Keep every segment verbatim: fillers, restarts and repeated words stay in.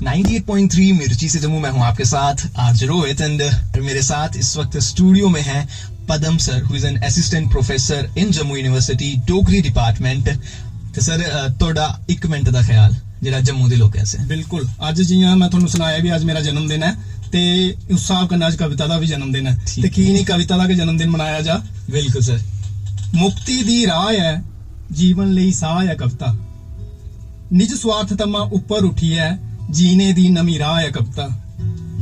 Ninety eight point three मिर्ची से जम्मू, मैं हूं आपके साथ आरजे रोहित, एंड मेरे साथ इस वक्त स्टूडियो में है Padam sir, who is an assistant professor in Jammu university Dogri department. ते सर, अ, थोड़ा इक मिनट दा ख्याल जेह्ड़ा जम्मू दे लोकें आस्तै। बिल्कुल, अज्ज जि'यां मैं थुहानू सनाया भी अज्ज मेरा जन्मदिन ऐ, ते उस स्हाब कन्नै अज्ज कविता दा बी जन्मदिन ऐ, ठीक। ते की निं कविता दा गै जन्मदिन मनाया जा? बिल्कुल सर। मुक्ति दी राह ऐ, जीवन लेई साह ऐ कविता। निज स्वार्थ थमां उप्पर उठियै जीने दी नमीं राह ऐ कविता।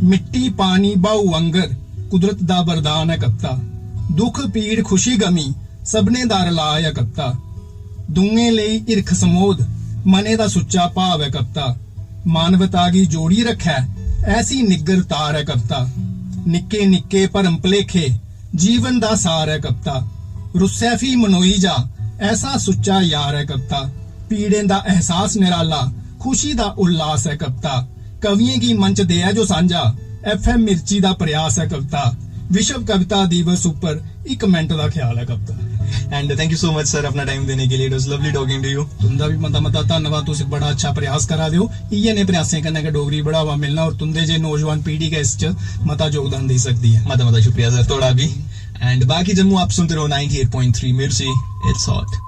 मिट्टी पानी ब्हाऊ आंगर कुदरत दा वरदान ऐ कविता। दुख पीड़ खुशी गमी सभनें दा रलाऽ ऐ कविता। दूएं लेई हिरख समोध मनै दा सुच्चा भाव ऐ कविता। मानवता गी जोड़ी रक्खै ऐसी निग्गर तार ऐ कविता। निक्के निक्के भरम भलेखे जीवन दा सार ऐ कविता। रुस्सै फ्ही मनोई जा ऐसा सुच्चा यार ऐ कविता। पीड़ें दा एहसास निराला, खुशी दा उल्लास ऐ कविता। कवियें गी मंच देऐ जो सांझा, एफएम मिर्ची दा प्रयास ऐ कविता। विश्व कविता दिवस उप्पर इक मिनट दा ख्याल ऐ कविता। And thank you so much sir, अपना टाइम देने के लिए, it was lovely talking to you। तुंदा बी मता मता धन्नवाद, तुस इक बड़ा अच्छा प्रयास करा दे ओ। इ'यै नेह् प्रयासें कन्नै गै डोगरी गी बढ़ावा मिलना और तुंदे जे नौजवान पीढ़ी गै इस च मता योगदान देई सकदी ऐ। मता मता शुक्रिया सर, थुआढ़ा बी। एंड बाकी जम्मू आप सुनते रहो नाइंटी एट पॉइंट थ्री मिर्ची, it's hot।